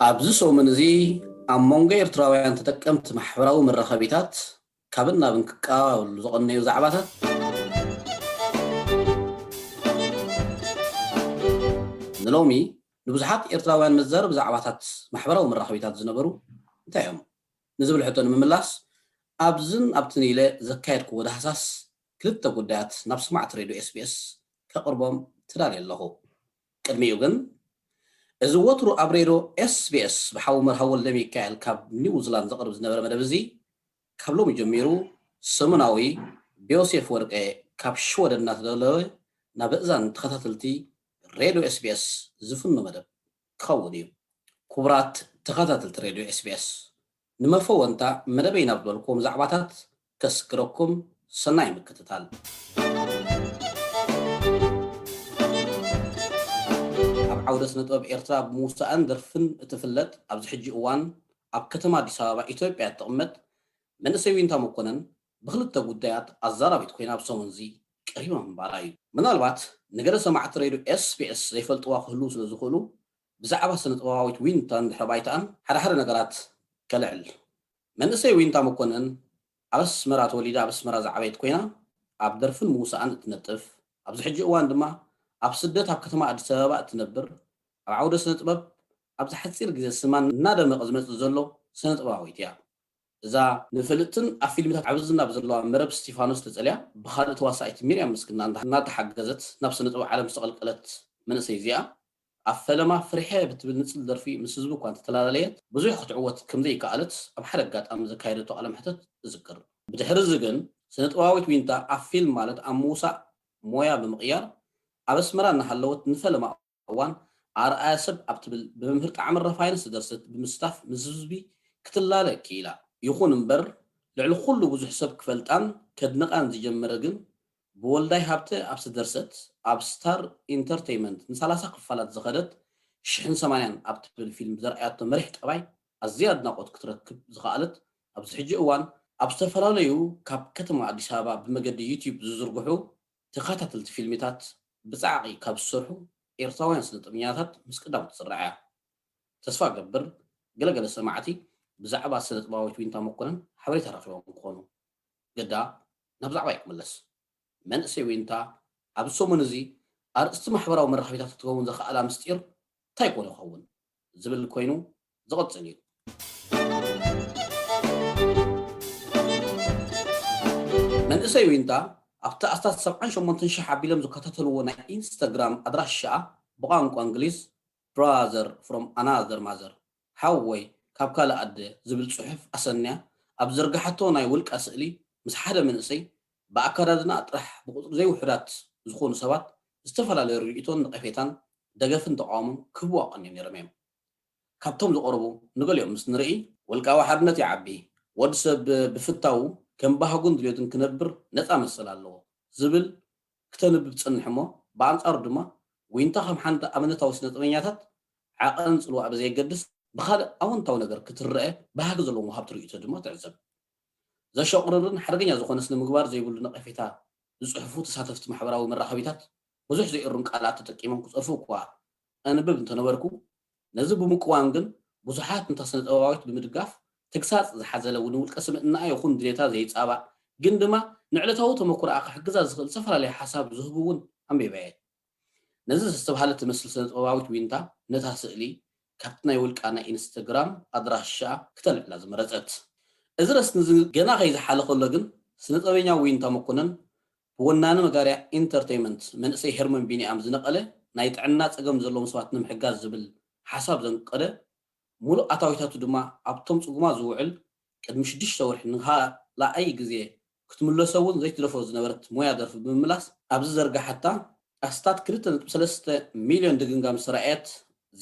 ኣብዚ ሰሙን እዚ ኣብ መንጎ ኤርትራውያን ተጠቀምቲ ማሕበራዊ መራኸቢታት ካብን ናብን ክቀባበሉ ዝቐነዩ ዛዕባታት፣ ንሎሚ ንብዙሓት ኤርትራውያን መዛረቢ ዛዕባታት ማሕበራዊ መራኸቢታት ዝነበሩ እንታይ እዮም ንዝብል ሕቶ ንምምላስ፣ ኣብዝን ኣብትን ኢለ ዘካየድክዎ ዳህሳስ ክልተ ጉዳያት ናብ ሰማዕቲ ሬድዮ ኤስቢኤስ ከቕርቦም ተዳልየ ኣለኹ። ቅድሚኡ ግን፣ እዚ ወትሩ ኣብ ሬድዮ ኤስቢኤስ ብሓው መርሃ ወልደ ሚካኤል ካብ ኒውዚላንድ ዘቕርብ ዝነበረ መደብ እዚ፣ ካብ ሎሚ ጀሚሩ ሰሙናዊ ብዮሴፍ ወርቄ ካብ ሽወደን እናተዳለወ ናብ እእዛን ተኸታተልቲ ሬድዮ ኤስቢኤስ ዝፍኖ መደብ ክኸውን እዩ። ክቡራት ተኸታተልቲ ሬድዮ ኤስቢኤስ፣ ንመፈወንታ መደበይ ናብ ዝበልክዎም ዛዕባታት ከስግረኩም፣ ሰናይ ምክትታል። ኣብ ዓውደ ስነ ጥበብ ኤርትራ ብምውሳእን ደርፍን እትፍለጥ፣ ኣብዚ ሕጂ እዋን ኣብ ከተማ ኣዲስ ኣበባ ኢትዮጵያ እትቕመጥ መንእሰይ ዊንታ መኮነን ብኽልተ ጉዳያት ኣዛራቢት ኮይና ኣብ ሰሙን እዚ ቀሪባ ምንባራ እዩ። ምናልባት ንገለ ሰማዕቲ ሬድዮ ኤስቢኤስ ዘይፈልጥዋ ክህልዉ ስለ ዝኽእሉ፣ ብዛዕባ ስነ ጥበባዊት ዊንታን ድሕረ ባይታኣን ሓደ ሓደ ነገራት ከልዕል። መንእሰይ ዊንታ መኮነን ኣብ ኣስመራ ተወሊዳ ኣብ ኣስመራ ዝዓበየት ኮይና፣ ኣብ ደርፍን ምውሳእን እትነጥፍ፣ ኣብዚ ሕጂ እዋን ድማ ኣብ ስደት ኣብ ከተማ ኣዲስ ኣበባ እትነብር፣ ኣብ ዓውደ ስነ ጥበብ ኣብዚ ሓጺር ግዜ ስማ እናደመቐ ዝመጽእ ዘሎ ስነ ጥበባዊት እያ። እዛ ንፍልጥትን ኣብ ፊልምታት ዓቢ ዝና ብዘለዋ መረብ እስቲፋኖስ ተጸልያ ብኻልእ ተዋሳኢት ሚርያም ምስግና እንዳ-፣ እናተሓገዘት ናብ ስነ ጥበብ ዓለም ዝተቐልቀለት መንእሰይ እዚኣ፣ ኣብ ፈለማ ፍርሐ ብትብል ንጽል ደርፊ ምስ ህዝቢ እኳ እንተተላለየት፣ ብዙሕ ክትዕወት ከም ዘይከኣለት ኣብ ሓደ ኣጋጣሚ ዘካየደቶ ቃለ መሕተት እዝክር። ብድሕሪ እዚ ግን፣ ስነ ጥበባዊት ዊንታ ኣብ ፊልም ማለት ኣብ ምውሳእ ሞያ ብምቕያር፣ ኣብ ኣስመራ እናሃለወት ንፈለማ እዋን ኣርኣያ ሰብ ኣብ ትብል ብመምህር ጣዕመ ረፋይነ ዝተደርሰት ብምስታፍ ምስ ህዝቢ ክትላለ ክኢላ። ይኹን እምበር፣ ልዕሊ ኩሉ ብዙሕ ሰብ ክፈልጣን ከድንቓን ዝጀመረ ግን፣ ብወልዳይ ሃብተ ኣብ ዝተደርሰት፣ ኣብ ስታር ኢንተርተይመንት ንሰላሳ ክፋላት ዝኸደት ሽሕን ሰማንያን ኣብ ትብል ፊልም ብዘርኣያቶ መሪሕ ጠባይ ኣዝያ ኣድናቖት ክትረክብ ዝኸኣለት፣ ኣብዚ ሕጂ እዋን ኣብ ዝተፈላለዩ ካብ ከተማ ኣዲስ ኣበባ ብመገዲ ዩትዩብ ዝዝርግሑ ተኸታተልቲ ፊልሚታት ብጻዕቒ ካብ ዝሰርሑ ኤርትራውያን ስነ ጥበበኛታት ምስ ቀዳሞት ትስራዕ እያ። ተስፋ እገብር ገለገለ ሰማዕቲ ብዛዕባ ስነ ጥበባዊት ዊንታ መኮነን ሓበሬታ ረኺቦም ክኾኑ። ግዳ ናብ ዛዕባይ ክምለስ። መንእሰይ ዊንታ ኣብዚ ሰሙን እዚ ኣርእስቲ ማሕበራዊ መራኸቢታት ክትከውን ዘኽኣላ ምስጢር እንታይ ኮን ይኸውን ዝብል ኮይኑ ዝቕጽል እዩ። መንእሰይ ዊንታ ኣብቲ ኣስታት ሰብዓን ሸሞንተን ሽሕ ኣቢሎም ዝከታተልዎ ናይ ኢንስታግራም ኣድራሻኣ ብቋንቋ እንግሊዝ ብራዘር ፍሮም ኣናዘር ማዘር፣ ሓወይ ካብ ካልእ ኣደ፣ ዝብል ጽሑፍ ኣሰንያ ኣብ ዝዘርግሓቶ ናይ ውልቃ ስእሊ ምስ ሓደ መንእሰይ ብኣከዳድና ጥራሕ ብቁጽሪ ዘይውሑዳት ዝኾኑ ሰባት ዝተፈላለዩ ርእይቶን ነቐፌታን ደገፍን ተቓውሞን ክህብዋ ቀንዮም ነይሮም እዮም። ካብቶም ዝቐረቡ ንገሊኦም ምስ ንርኢ፣ ውልቃዊ ሓርነት ይዓቢ፣ ወዲ ሰብ ብፍታዉ ከም ባህጉን ድልዮትን ክነብር ነጻ መሰል ኣለዎ ዝብል ክተንብብ ትጸንሕ እሞ፣ ብኣንጻሩ ድማ ዊንታ ከም ሓንቲ ኣብነታዊ ስነ ጥበበኛታት ዓቐን ጽልዋ ብዘየገድስ ብኻልእ ኣወንታዊ ነገር ክትረአ ባህጊ ዘለዎም ወሃብቲ ርእይቶ ድማ ትዕዘብ። ዘሸቑርርን ሓደገኛ ዝኾነ ስነ ምግባር ዘይብሉ ነቐፌታ ዝጽሕፉ ተሳተፍቲ ማሕበራዊ መራኸቢታት ብዙሕ ዘይእሩም ቃላት ተጠቂሞም ክጸርፉ እኳ ኣንብብ እንተነበርኩ፣ ነዚ ብምቅዋም ግን ብዙሓት ነታ ስነ ጥበባዊት ብምድጋፍ ተግሳጽ ዝሓዘለ ንውልቀ ስምዕናኣ ይኹን ድሌታ ዘይጻባእ ግን ድማ ንዕለታዊ ተመኩሮኣ ክሕግዛ ዝኽእል ዝተፈላለየ ሓሳብ ዝህቡ እውን ኣንቢበ እየ። ነዚ ዘስተብሃለት ትመስል ስነ ጥበባዊት ዊንታ ነታ ስእሊ ካብቲ ናይ ውልቃ ናይ ኢንስታግራም ኣድራሻኣ ክተልዕላ ዝመረጸት። እዚ ረስኒ እዚ ገና ከይዝሓለ ከሎ ግን ስነ ጥበበኛ ዊንታ መኮነን ብወናኒ መጋርያ ኢንተርተይመንት መንእሰይ ሄርሞን ቢንያም ዝነቐለ ናይ ጥዕና ጸገም ዘለዎም ሰባት ንምሕጋዝ ዝብል ሓሳብ ዘንቀደ ሙሉእ ኣታዊታቱ ድማ ኣብቶም ጽጉማት ዝውዕል ቅድሚ ሽዱሽተ ወርሒ ንኻልኣይ ግዜ ክትምለሶ እውን ዘይትደፍሮ ዝነበረት ሞያ ደርፊ ብምምላስ ኣብዚ ዘርጋሓታ ኣስታት ክልተ ነጥቢ ሰለስተ ሚልዮን ድግምጋም ዝተራእየት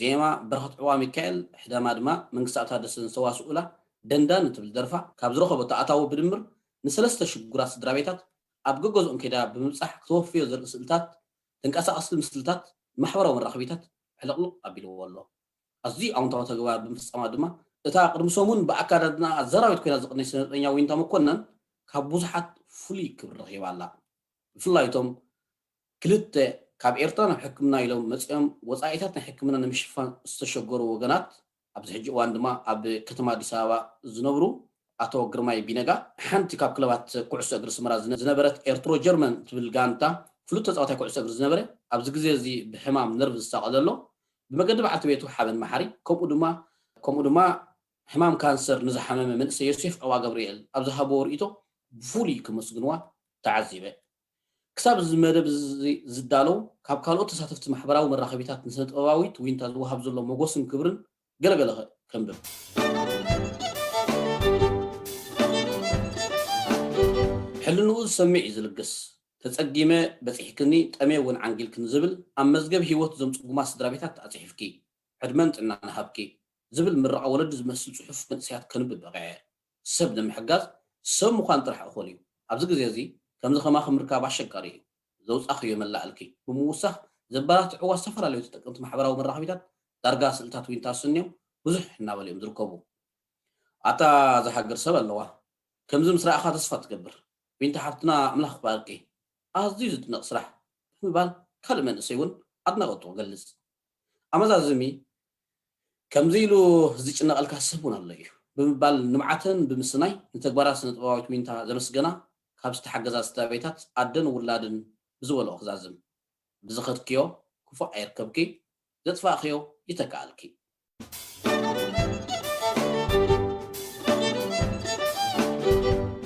ዜማ በረኸት ዕዋ ሚካኤል ሕደማ ድማ መንግስቲ ኣታደሰን ዝተዋስኡላ ደንዳን እትብል ደርፋ ካብ ዝረኸበቶ ኣታዊ ብድምር ንሰለስተ ሽጉራት ስድራ ቤታት ኣብ ገገዝኦም ከይዳ ብምብጻሕ ክተወፍዮ ዘርኢ ስእልታት፣ ተንቀሳቐስቲ ምስልታት፣ ማሕበራዊ መራኸቢታት ዕልቕልቕ ኣቢልዎ ኣሎ። ኣዝዩ ኣወንታዊ ተግባር ብምፍጻማ ድማ እታ ቅድሚ ሰሙን ብኣካዳድና ኣዘራዊት ኮይና ዝቕነይ ስነጥበኛ ዊንታ መኮነን ካብ ብዙሓት ፍሉይ ክብሪ ረኺባ ኣላ። ብፍላይ እቶም ክልተ ካብ ኤርትራ ናብ ሕክምና ኢሎም መጺኦም ወጻኢታት ናይ ሕክምና ንምሽፋን ዝተሸገሩ ወገናት፣ ኣብዚ ሕጂ እዋን ድማ ኣብ ከተማ ኣዲስ ኣበባ ዝነብሩ ኣቶ ግርማይ ቢነጋ፣ ሓንቲ ካብ ክለባት ኩዕሶ እግሪ ኣስመራ ዝነ-፣ ዝነበረት ኤርትሮ ጀርመን ትብል ጋንታ፣ ፍሉጥ ተጻዋታይ ኩዕሶ እግሪ ዝነበረ፣ ኣብዚ ግዜ እዚ ብሕማም ነርቭ ዝሳቐ ዘሎ፣ ብመገዲ በዓልቲ ቤቱ ሓበን መሓሪ፣ ከምኡ ድማ፣ ከምኡ ድማ ሕማም ካንሰር ንዝሓመመ መንእሰይ ዮሴፍ ዑቕባገብርኤል ኣብ ዝሃብዎ ርእይቶ ብፍሉይ ከመስግንዋ ተዓዚበ። ክሳብ እዚ መደብ እዚ ዝዳለው፣ ካብ ካልኦት ተሳተፍቲ ማሕበራዊ መራኸቢታት ንስነ-ጥበባዊት ዊንታ ዝወሃብ ዘሎ መጎስን ክብርን ገለገለ ከንብብ። ሕልንኡ ዝሰምዕ እዩ ዝልግስ። ተጸጊመ በጺሕክኒ፣ ጠምየ እውን ዓንጊልክኒ ዝብል ኣብ መዝገብ ህይወት እዞም ጽጉማት ስድራ ቤታት ኣጽሒፍኪ፣ ዕድመን ጥዕናን ሃብኪ ዝብል ምርቓ ወለዲ ዝመስል ጽሑፍ መንእሰያት ከንብብ በቒዐ። ሰብ ንምሕጋዝ ሰብ ምዃን ጥራሕ እኹል እዩ። ኣብዚ ግዜ እዚ ከምዚ ከማኺ ምርካብ ኣሸጋሪ እዩ። ዘውጻኽዮ መላእልኪ ብምውሳኽ ዘበራትዕዋ ዝተፈላለዩ ተጠቀምቲ ማሕበራዊ መራኸቢታት ዳርጋ ስእልታት ዊንታ ኣሰንዮም ብዙሕ እናበሉ እዮም ዝርከቡ። ኣታ እዛ ሃገር ሰብ ኣለዋ። ከምዚ ምስ ረኣኻ ተስፋ ትገብር። ዊንታ ሓፍትና ኣምላኽ ይባርኪ። ኣዝዩ ዝድነቕ ስራሕ ብምባል ካልእ መንእሰይ እውን ኣድናቖቱ ክገልጽ። ኣመዛዝሚ ከምዚ ኢሉ ዝጭነቐልካ ሰብ እውን ኣሎ እዩ ብምባል ንብዓተን ብምስናይ ንተግባራት ስነ-ጥበባዊት ዊንታ ዘመስገና ካብ ዝተሓገዛ ስድራ ቤታት ኣደን ውላድን ብዝበልኦ ክዛዝም። ብዝኸድክዮ ክፉእ ኣይርከብኪ፣ ዘጥፋእኽዮ ይተክኣልኪ።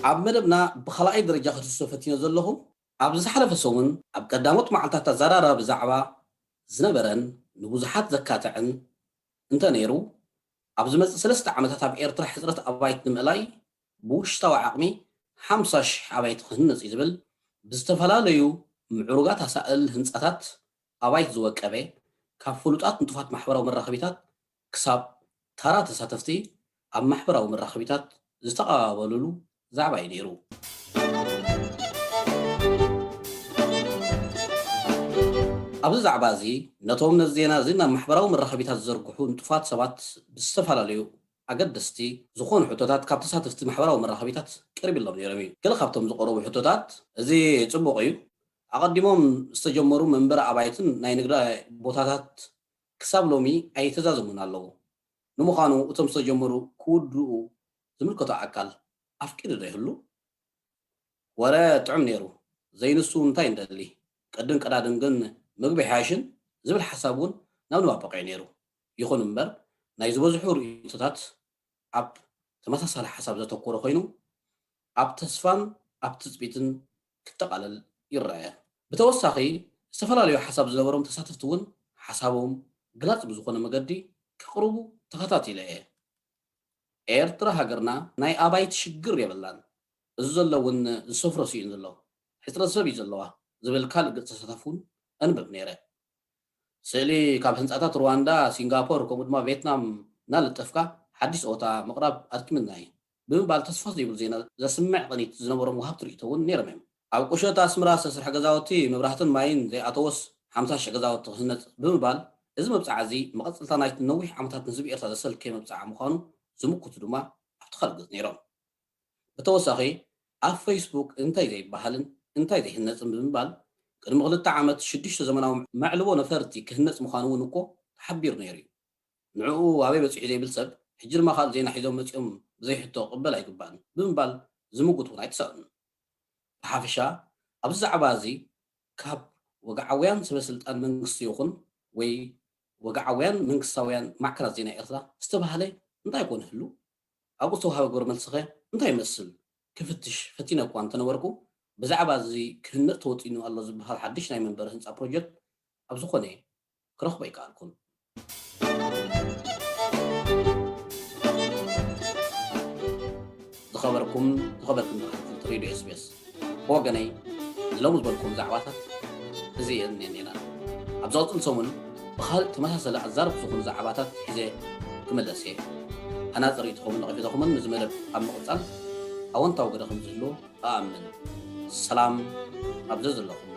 ኣብ መደብና ብኻልኣይ ደረጃ ክትሶ ፈቲነ ዘለኹ፣ ኣብ ዝሓለፈ ሰሙን ኣብ ቀዳሞት መዓልታት ኣዘራራቢ ዛዕባ ዝነበረን ንብዙሓት ዘካትዕን እንተነይሩ፣ ኣብ ዝመጽእ ሰለስተ ዓመታት ኣብ ኤርትራ ሕጽረት ኣባይት ንምእላይ ብውሽጣዊ ዓቕሚ ሓምሳ ሽሕ ኣባይቲ ክህነጽ እዩ ዝብል ብዝተፈላለዩ ምዕሩጋት ኣሳእል ህንጻታት ኣባይት ዝወቀበ፣ ካብ ፍሉጣት ንጡፋት ማሕበራዊ መራኸቢታት ክሳብ ታራ ተሳተፍቲ ኣብ ማሕበራዊ መራኸቢታት ዝተቐባበሉሉ ዛዕባ እዩ ነይሩ። ኣብዚ ዛዕባ እዚ ነቶም ነዚ ዜና እዚ ናብ ማሕበራዊ መራኸቢታት ዝዘርግሑ ንጡፋት ሰባት ብዝተፈላለዩ ኣገደስቲ ዝኾኑ ሕቶታት ካብ ተሳተፍቲ ማሕበራዊ መራኸቢታት ቀሪብሎም ነይሮም እዩ። ገለ ካብቶም ዝቐረቡ ሕቶታት፣ እዚ ጽቡቕ እዩ፣ ኣቐዲሞም ዝተጀመሩ መንበሪ ኣባይትን ናይ ንግዲ ቦታታት ክሳብ ሎሚ ኣይተዛዘሙን ኣለዉ። ንምዃኑ እቶም ዝተጀመሩ ክውድኡ ዝምልከቶ ኣካል ኣፍቂዱ ዶ ይህሉ? ወረ ጥዑም ነይሩ፣ ዘይንሱ እንታይ እንደሊ፣ ቅድን ቀዳድም ግን ምግቢ ይሓይሽን ዝብል ሓሳብ እውን ናብ ንባብ በቒዑ ነይሩ። ይኹን እምበር፣ ናይ ዝበዝሑ ርእይቶታት ኣብ ተመሳሳሊ ሓሳብ ዘተኮረ ኮይኑ፣ ኣብ ተስፋን ኣብ ትጽቢትን ክጠቓለል ይረኣየ። ብተወሳኺ፣ ዝተፈላለዩ ሓሳብ ዝነበሮም ተሳተፍቲ እውን ሓሳቦም ግላጽ ብዝኾነ መገዲ ከቕርቡ ተኸታቲለ እየ። ኤርትራ ሃገርና ናይ ኣባይቲ ሽግር የብላን። እዚ ዘሎ እውን ዝሰፍሮ ስኢኑ ዘሎ። ሕጽረት ሰብ እዩ ዘለዋ ዝብል ካልእ ገጽ ተሳታፊ እውን ኣንብብ ነይረ። ስእሊ ካብ ህንጻታት ሩዋንዳ፣ ሲንጋፖር፣ ከምኡ ድማ ቬትናም እናለጠፍካ ሓድሽ ጸወታ ምቕራብ ኣድኪምና እዩ ብምባል ተስፋ ዘይብሉ ዜና ዘስምዕ ቅኒት ዝነበሮም ወሃብቲ ርእይቶ እውን ነይሮም እዮም። ኣብ ቁሸት ኣስመራ ዝተሰርሐ ገዛውቲ መብራህትን ማይን ዘይኣተወስ ሓምሳ ሽሕ ገዛውቲ ክህነጽ ብምባል፣ እዚ መብጽዓ እዚ መቐጸልታ ናይቲ ነዊሕ ዓመታት ንህዝቢ ኤርትራ ዘሰልከየ መብጽዓ ምዃኑ ዝምክቱ ድማ ኣብቲ ካልእ ገጽ ነይሮም። ብተወሳኺ፣ ኣብ ፌስቡክ እንታይ ዘይበሃልን እንታይ ዘይህነጽን ብምባል፣ ቅድሚ ክልተ ዓመት ሽዱሽተ ዘመናዊ መዕልቦ ነፈርቲ ክህነጽ ምዃኑ እውን እኮ ተሓቢሩ ነይሩ እዩ። ንዕኡ ኣበይ በጺሑ ዘይብል ሰብ፣ ሕጂ ድማ ካልእ ዜና ሒዞም መጺኦም ብዘይ ሕቶ ክቕበል ኣይግባእን ብምባል ዝምጉት እውን ኣይተሳእኑን። ብሓፈሻ፣ ኣብዚ ዛዕባ እዚ ካብ ወግዓውያን ሰበ ስልጣን መንግስቲ ይኹን ወይ ወግዓውያን መንግስታውያን ማዕከናት ዜና ኤርትራ ዝተባህለ እንታይ ኮን ይህሉ? ኣብኡ ዝተዋህበ ግብረ መልስኸ እንታይ ይመስል? ክፍትሽ ፈቲነ እኳ እንተነበርኩ፣ ብዛዕባ እዚ ክህነጽ ተወጢኑ ኣሎ ዝበሃል ሓድሽ ናይ መንበሪ ህንጻ ፕሮጀክት ኣብ ዝኾነ ክረኽቦ ኣይከኣልኩን። ዝኸበርኩም፣ ዝኸበርኩም ተኸታተልቲ ሬድዮ ኤስ ቢ ኤስ፣ ብወገነይ ንሎሚ ዝበልኩም ዛዕባታት እዚ እየን ነይረን። ኣብ ዝቕጽል ሰሙን ብኻልእ ተመሳሳሊ ኣዛረብቲ ዝኾኑ ዛዕባታት ሒዘ ክምለስ እየ። ሃናጺ ርእይቶኹምን ነቐፌታኹምን ነዚ መደብ ኣብ ምቕጻል ኣወንታዊ ግደ ከም ዝህልዎ እኣምን። ሰላም ኣብ ዘዘለኹም።